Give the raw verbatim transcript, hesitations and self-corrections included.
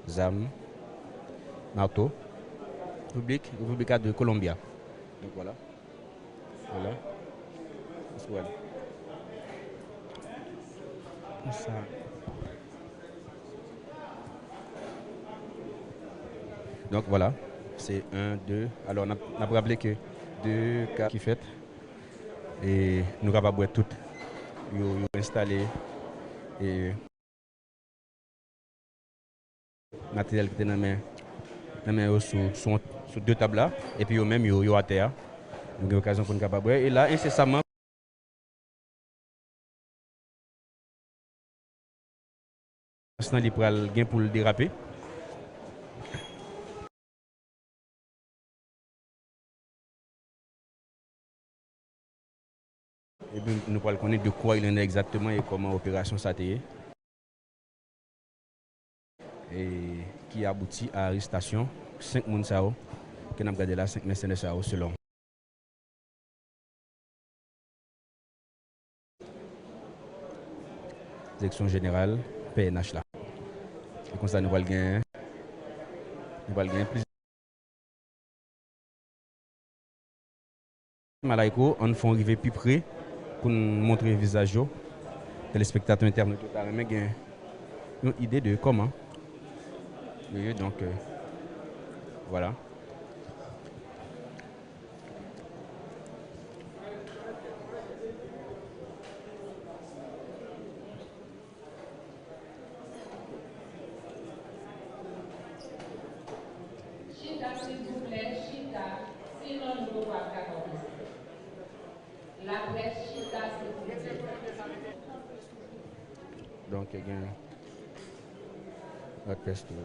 Zam, marteau, République, República de Colombia. Donc voilà. Voilà. Escouade. Konsa. Donk, vwala. Se en, de. Alò, n ap, n ap raple ke de ka ki fèt. E nou kapab wè tout yo, yo enstale. E materyèl ki te nan men, nan men yo sou, sou, sou de tab la, epi yo menm yo, yo atè a. Nou gen okazyon pou n kapab wè. E la, ensesaman, nan li pral gen pou l derape. Epi nou pral konnen de quoi il en est exactement e kòman operasyon sa te ye. E ki abouti a arestasyon senk moun sa yo ke n ap gade la, senk mèsenè sa yo, selon Direksyon Jeneral P N H la. E konsa nou pral gen, nou pral gen plizyè Malayko, ann fè yon rive pi pre pou n montre vizaj yo. Telespektatè, entènot yo ta renmen gen yon ide de kòman yo ye, donk, euh, vwala. Chita, silvouplè, chita. Sinon, nou poko ap ka kòmanse. Laprès, chita, silvouplè. Donk, gen laprès tou.